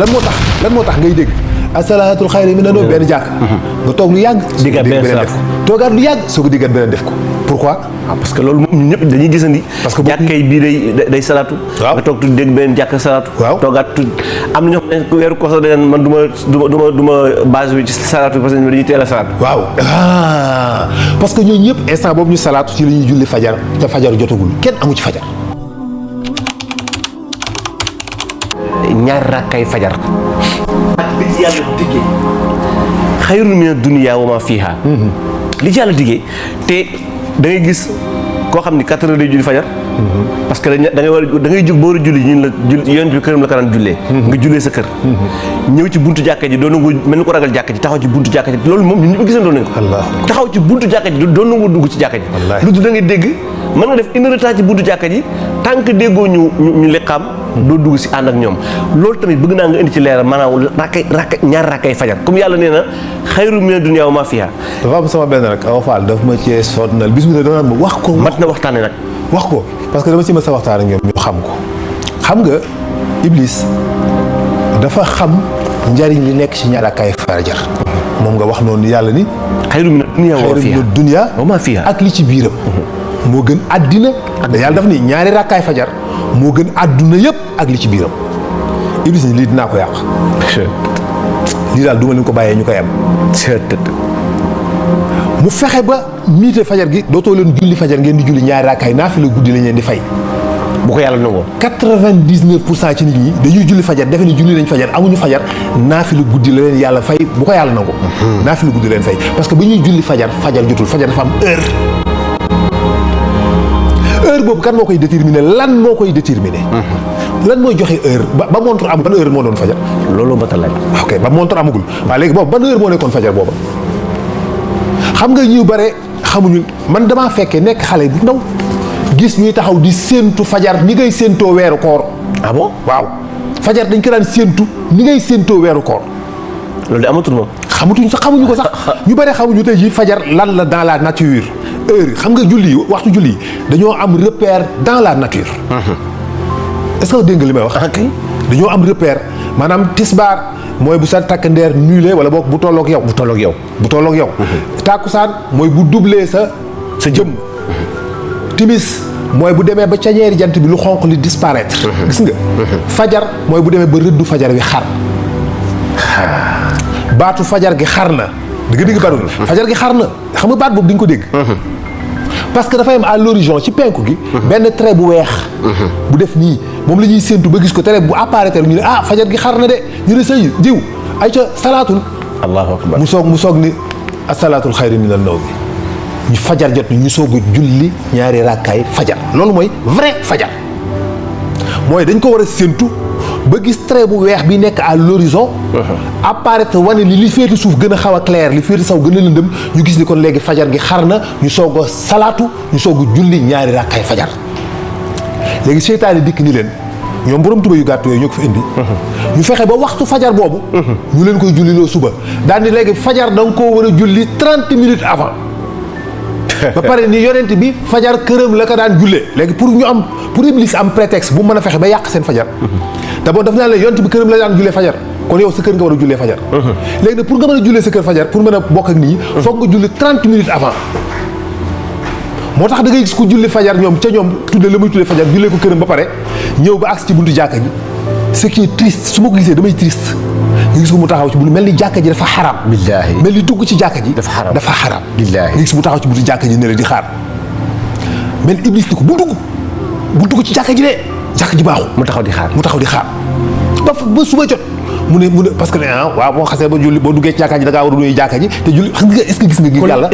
lan moo tax ngay dégg asalaatul xayri mina nawm benn jàkk nga toog lu yàgg diggaat beneen def ko toogaat lu yàgg soo ko diggaat beneen def ko pourquoi parce que loolu moom ñëpp dañuy gisandi parce que jàkkay bii day salaatu nga toog tudd dégg beneen jàkk salaatu toogaat tudd am na ñoo xam ne weeru koor dañ man du ma base bi ci salaatu parce que dañuy teel a salaatu waaw parce que ñooñu ñëpp instant boobu ñu salaatu ci la ñuy julli fajar te fajar jotagul kenn amu ci fajar ñaari rakkay fajar ak li ci yàlla diggee xayrun mina dunya wa ma fiha li ci yàlla diggee te da ngay gis koo xam ni 4 heures day julli fajar parce que da ngay jóg ba war a julli ñun la yonent bi këram la ko daan jullee nga jullee sa kër ñëw ci buntu jàkka ji doon nangu mel ni ko ragal jàkka ji taxaw ci buntu jàkka ji loolu moom ñun ñëpp gisandoo nañ ko taxaw ci buntu jàkka ji doon nangu dugg ci jàkka ji lu du da ngay dégg mën nga def 1 heure de temps ci buntu jàkka ji tant que déggoo ñu liqaam doo dugg si ànd ak ñoom loolu tamit bëgg naa nga indi ci leeral maanaam ñaar rakkay fajar comme yàlla nee na xayru mina dunya wa ma fiha dafa am sama benn rek aw Fall daf ma cee sonnal bis bu ne dama wax ko mat na waxtaane nag wax ko parce que dama ci ma sa waxtaan ak ñoom ñu xam ko xam nga Iblis dafa xam njariñ li nekk ci ñaar rakkay fajar moom nga wax noonu yàlla ni xayru mina dunya wa ma fiha ak li ci biiram moo gën àddina yàlla daf ni ñaari rakkaay fajar moo gën àdduna yëpp ak li ci biiram Iblis ni lii dinaa ko yàq lii daal duma leen ko bàyyee ñu koy am mu fexe ba miite fajar gi dootoo leen julli fajar ngeen di julli ñaari rakkaay naafila guddi lañ leen di fay bu ko yàlla nangoo 99% ci nit ñi dañuy julli fajar defe ni julli nañ fajar amuñu fajar naafila guddi la leen yàlla fay bu ko yàlla nangoo naafila guddi leen fay parce que ba ñuy julli fajar jotul fajar dafa am heure boobu kan moo koy déterminer lan moo koy déterminer lan mooy joxe heure ba montre am ban heure moo doon fajar loolu ba laaj ok ba montre amagul waaw léegi boobu ban heure moo nekkoon fajar booba xam nga ñu bare xamuñu man damaa fekkee nekk xale bu ndaw gis ñuy taxaw di séentu fajar ni ngay séentoo weeru koor ah bon waaw fajar dañ ko daan séentu ni ngay séentoo weeru koor loolu de amatul moom xamuñu ko sax ñu bare xamuñu tey ji fajar lan la dans la nature heure xam nga julli waxtu julli dañoo am repère dans la nature est-ce que dégg nga li may wax dañoo am repère maanaam tisbaar mooy bu sa takk ndeer nulé wala boog bu tolloog yow tàkkusaan mooy bu doublé sa jëm timis mooy bu demee ba cañeeri jant bi lu xonq li disparaître gis nga fajar mooy bu demee ba rëddu fajar wi xar baatu fajar gi xar na dëgg baatu fajar gi xar na xam nga baat boobu di nga ko dégg parce que dafay am à l'horizon ci penku gi benn trait bu weex bu def nii moom la ñuy séentu ba gis ko trait bu apparaître ñu ne fajar gi xar na de ñu ne say diw ay ca salaatul allahu akbar mu soog ni asalaatul xayri mina nawm ñu fajar jot ñu soog a julli ñaari rakkaay fajar loolu mooy vrai fajar mooy dañ ko war a séentu ba gis trait bu weex bi nekk à l'horizon apparaître wane li féete suuf gën a xaw a clair li féete saw gën a lëndëm ñu gis ni kon léegi fajar gi xar na ñu soog a salaatu ñu soog a julli ñaari rakkaay fajar léegi seytaane dikk ni leen ñoom borom tuba yu gàtt yooyu ñoo ko fa indi ñu fexe ba waxtu fajar boobu ñu leen koy julliloo suba daal ni léegi fajar da nga koo war a julli 30 minutes avant ba pare ni yonent bi fajar këram la ko daan jullee léegi pour Iblis am prétexte bu mën a fexe ba yàq seen fajar d'abord daf naa la yonent bi këram la daan jullee fajar kon yow sa kër nga war a jullee fajar léegi nag pour nga mën a jullee sa kër fajar pour mën a bokk ak nit ñi foog nga julli 30 minutes avant moo tax da ngay gis ku julli fajar ñoom ca ñoom tudde la muy tuddee fajar jullee ko këram ba pare ñëw ba agsi ci buntu jàkka ji ce qui est triste su ma ko gisee damay triste nga gis ko mu taxaw ci buntu mel ni jàkka ji dafa xaram billaahi mel ni dugg ci jàkka ji dafa xaram billaahi nga gis mu taxaw ci buntu jàkka ji ne la di xaar mel Iblis ni ko bu dugg ci jàkka ji de jàkka ji baaxul mu taxaw di xaar ba suba jot mu ne parce que waaw boo xasee ba julli boo duggee ci jàkka ji da ngaa war a nuyu jàkka ji te julli xam nga est-ce que gis nga gi yàlla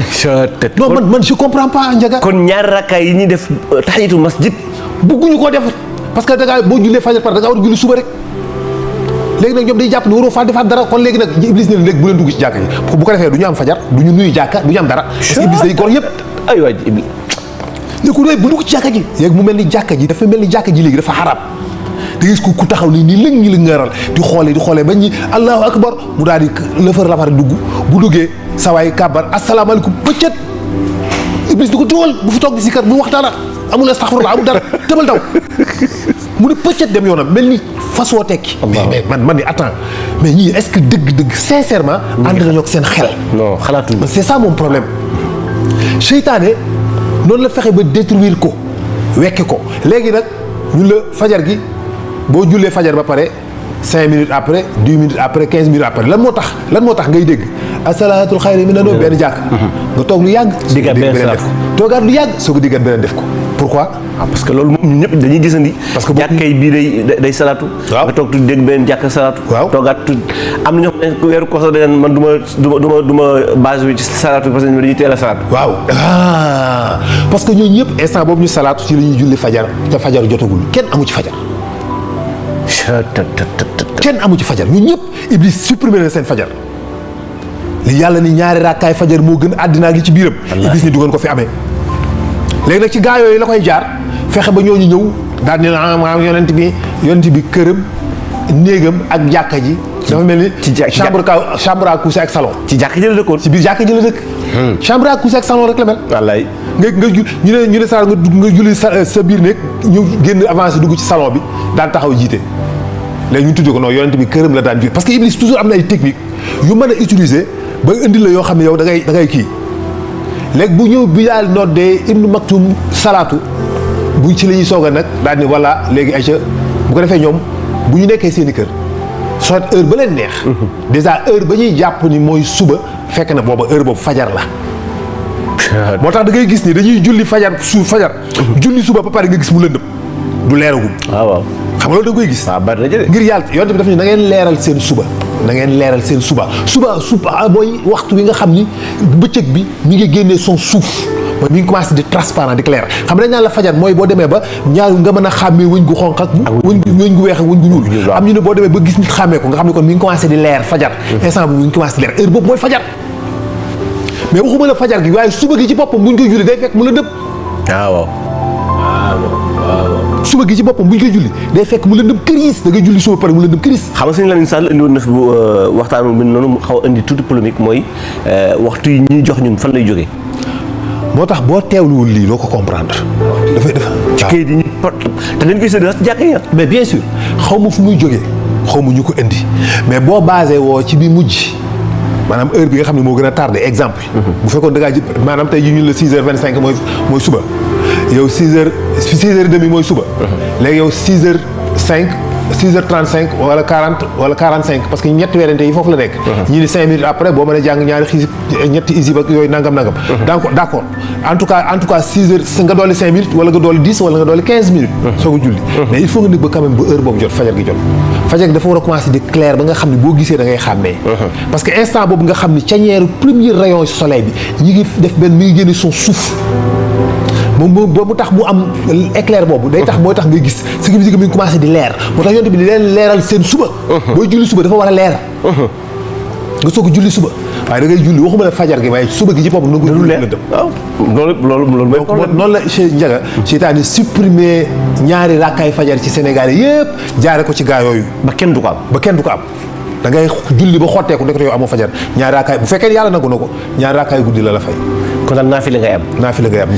non man je comprends pas Ndiaga kon ñaari rakkaay yi ñuy def tahiyatul masjid bëgguñu koo def parce que da ngaa boo jullee fajar par da ngaa war a julli suba rek léegi nag ñoom day jàpp ne waroo faa defaat dara kon léegi nag Iblis ne léegi bu leen dugg ci jàkka ji bu ko defee du ñu am fajar du ñu nuyu jàkka du ñu am dara parce que Iblis day gor yëpp ay waay Iblis léegi léegi bu dugg ci jàkka ji léegi mu mel ni jàkka ji dafa mel ni jàkka ji léegi dafa xaraam da gis ku taxaw nii lëng la ngaaral di xoolee ba ñi allahu akbar mu daal di lëfër la far dugg bu duggee sawaay kàbbar asalaamaaleykum bëccët Iblis di ko diwal bu fi toog di si kat bu waxtaana amul astaxfirullah amul dara tëbal daw mu ne pëccet dem yoonam mel ni fas woo tekki. mais man ni attends mais ñii est-ce que dëgg-dëgg sincèrement. ànd nañoo ak seen xel. non xalaatuñu. c'est ça mon problème. seytaane noonu la fexe ba détruire ko wekke ko léegi nag ñun la fajar gi boo jullee fajar ba pare 5 minutes après 10 minutes après 15 minutes après lan moo tax ngay dégg asalaatul xayri mina nawm benn jàkk nga toog lu yàgg. diggaat beneen def ko toogaat lu yàgg soo ko diggaat beneen def ko pourquoi. parce que loolu moom ñun ñëpp dañuy gisandi. parce que jàkkay bii day salaatu. waaw nga toog tuuti dégg beneen jàkk salaatu. waaw toogaat tuuti am na ñoo xam ne weeru ko sax dañu man du ma base bi ci salaatu parce que dañuy teel a salaatu. waaw parce que ñooñu ñëpp instant boobu ñu salaatu ci la ñuy julli fajar te fajar jotagul kenn amu ci fajar. kenn amu ci fajar ñun ñëpp Iblis supprimé na seen fajar li yàlla ni ñaari raakaay fajar moo gën àddina gi ci biiram. Iblis ni du ngeen ko fi amee. léegi nag ci gaa yooyu la koy jaar fexe ba ñooñu ñëw daal di ne yonent bi këram néegam ak jàkka ji. dafa mel ni ci chambre à coucher ak salon. ci jàkka ji la dëkkoon. ci biir jàkka ji la dëkk. chambre à coucher ak salon rek la mel. wallaay. ñu ne saa nga julli sa biir néeg ñëw génn avancé dugg ci salon bi daan taxaw jiite. léegi ñu tuddee ko non yonent bi këram la daan jiite parce que Iblis toujours am na ay technique yu mën a utiliser ba indi la yoo xam ne yow da ngay kii léegi bu ñëw bi daal noddee Ibnu Maktum salaatu bu ci la ñuy soog a nag daal ni voilà léegi ay ca bu ko defee ñoom bu ñu nekkee seen i kër soit heure ba leen neex. déjà heure ba ñuy jàpp ni mooy suba fekk na booba heure boobu fajar la. moo tax da ngay gis ni dañuy julli fajar julli suba ba pare nga gis mu lëndëm du leeragum. waaw. xam nga loolu da nga koy gis. waaw bari na jëlee. ngir yàlla yonent bi daf ni na ngeen leeral seen suba. na ngeen leeral seen suba mooy waxtu wi nga xam ni bëccëg bi mi ngi génnee son suuf mooy mi ngi commencé di transparent di clair xam dañ naan la fajar mooy boo demee ba ñaar nga mën a xàmmee wëñ gu xonq ak wëñ gu weex ak wëñ gu ñuul. am ñu ne boo demee ba gis nit xàmmee ko nga xam ne kon mi ngi commencé di leer fajar. instant bi mi ngi commencé di leer heure boobu mooy fajar mais waxuma la fajar gi waaye suba gi ci boppam buñ koy julli day fekk mu la dëpp. waaw. suba gi ci boppam bu ñu koy julli day fekk mu lëndëm këriis da ngay julli suba pare mu lëndëm këriis. xam nga sëñ Lamine Sall indi woon na fi waxtaanu bi noonu mu xaw a indi tuuti polémique mooy waxtu yi ñuy jox ñun fan lay jógee. moo tax boo teewluwul lii doo ko comprendre. dafay ci kayit yi ñu te dañ koy séddale ci jàkka ya. mais bien sûr xaw ma fu muy jógee xaw ma ñu ko indi mais boo basé woo ci bi mujj maanaam heure bi nga xam ne moo gën a tardé exemple. bu fekkoon da ngaa ji maanaam tey jii ñun la 6h25 mooy suba. yow 6h30 mooy suba. léegi yow 6h05 6h35 wala 40 wala 45 parce que ñetti werante yi foofu la nekk. ñii ni 5 minutes après boo mën a jàng ñaari ñetti isib ak yooyu nangam. d'accord en tout cas 6h nga dolli 5 minutes wala nga dolli 10 wala nga dolli 15 minutes. soo ko julli. mais il faut nga nekk ba quand même ba heure boobu jot fajar gi jot. fajar gi dafa war a commencer di clair ba nga xam ne boo gisee da ngay xàmmee. parce que instant boobu nga xam ne cañeeru premier rayon soleil bi ñi ngi def mi ngi génne son souffle. moom mu tax mu am éclair boobu day tax mooy tax ngay gis ce qui veut dire que mi ngi commencé di leer moo tax yonte bi di leen leeral seen suba. booy julli suba dafa war a leer. nga soog a julli suba waaye da ngay julli waxuma la fajar gi waaye suba gi ci boppam. du leer waaw loolu mooy problème. noonu la Cheikh Ndiaga seytaane supprimer ñaari rakkaay fajar ci Sénégal yëpp jaare ko ci gaa yooyu. ba kenn du ko am. da ngay julli ba xotteeku nekk yow amoo fajar ñaari rakkaay bu fekkee yàlla nangu na ko ñaari rakkaay guddi la fay. kon nag naafila ngay am.